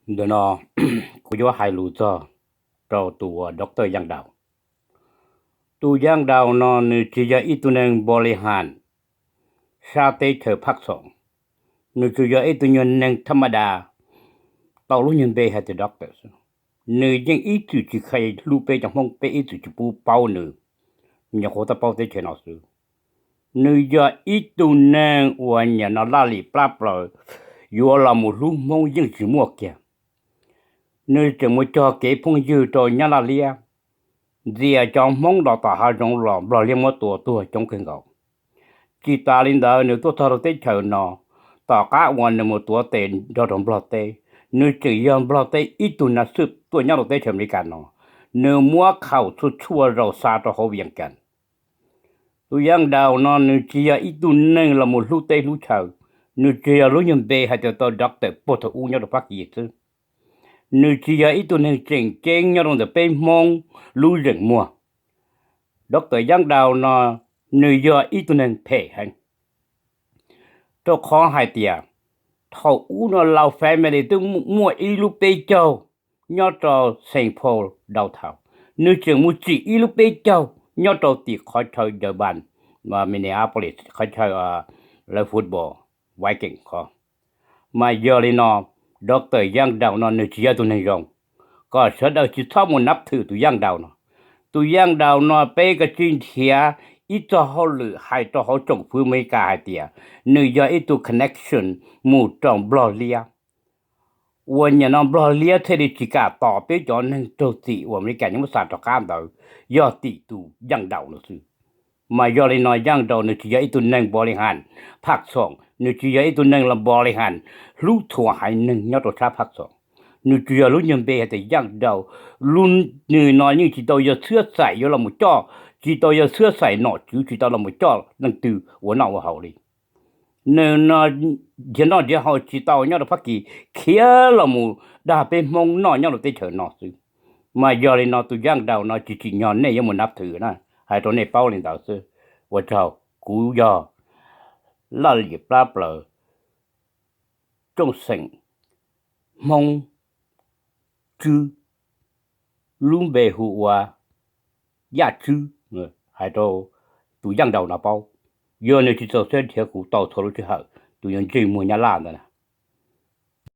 Ntawm no kuv yuav hais lus txog rau tus uas Doctor Yaj Dau. Tus Yaj Dau no nws tsis yog ib tug neeg npo li has sab teb chaws Phaj Xoom. Nws tsuas yog ib tug nyuag neeg thab ma das tau lub nyuag npe hais tias doctor xwb. Nws yeej ib txwm tsis kheev hlub peb cov Hmoob, peb ib txwm tsis pub paub nws, nyuam qhuav tau paub teb chaws no xwb. Nws yog ib tug neeg uas nim no laj lim plab plaws yuav los mus hlub Hmoob yeej tsis muaj kiag. Nws tseem mus cog kev phooj ywg rau Nyab Laj liab, ntxias cov Hmoob los tom hav zoov los Nplog liab muab tua tuag coob kawg nkaus. Tsis tas li ntawd nws tuaj txog rau teb chaws no, tom qab uas nws mus tuav tes nrog rau Nplog teb, nws tseem yog Nplog teb ib tug nav xwb tuaj nyob rau teb chaws Amelikas no. Nws muab khaum txhua txhua zaus xa rau hauv Vias Cas. Tus Yaj Dau no nws tsis yog ib tug neeg los mus hlub teb hlub chaw, nws tsuas yog lub nyuag npe hais tias tau doctor puag thaum ub nyob rau Fab Kis xwb. Nws tsis yog ib tug neeg tseem ceeb nyob rau ntawm peb Hmoob lub zeem muag. Doctor Yaj Dau no nws yog ib tug neeg phem heev, rau qhov hais tias thaum ub no Lau family twb muaj ib lub peb caug nyob rau Saint Paul downtown, nws tseem mus tsim ib lub peb caug nyob rau tim qhov chaw Japan, Minneapolis, qhov chaw lawv football Viking qhov. Mas yog li no, doctor Yaj Dau no nws tsis yog tus neeg zoo, kom sawv daws tsis txhob mus nab thwm tus Yaj Dau no. Tus Yaj Dau no peb kav tsij nrhiav ib txog hauj lwm hais rau hauv tsoom fwv Amelikas hais tias nws yog ib tug connection mus rau Nplog liab, uas nim no Nplog liab thiaj li tsis kam tos peb cov neeg raug txim uas Amelikas nyob muab xa rov qab ntawd yog tim tus Yaj Dau no xwb. Mas yog li no Yaj Dau nws tsis yog ib tug neeg npo li has Phaj Xoom, nws tsis yog ib tug neeg los npo li has hlub txhua haiv neeg nyob rau sab Phaj Xoom. Nws tsuas yog lub nyuag npe hais tias Yaj Dau. Lub nws no yeej tsis tau yog xwab xaim yuav los mus coj, tsis tau yog xwab xaim nom tswv, tsis tau los mus coj leej twg ua noj ua haus li. Nws no nrhiav noj nrhiav haus tsis tau nyob rau Fab Kis, khiav los mus dag peb Hmoob noj nyob rau teb chaws no xwb. Mas yog li no tus Yaj Dau no tsis tsim nyog nej yuav mus nab thwm na, hais rau nej paub li ntawd xwb. Ua tsaug, kuv yog Laj Lim Plab Plaws, Tsooj Xeem, Hmoob Tswb, lub npe hu ua Yaj Tswb, hais rau tus Yaj Dau no paub. Yog nws tsis txaus siab nrhiav kuv tau txhua lub sij hawm, tus yuav ntsej muag Nyab Laj ntawd na.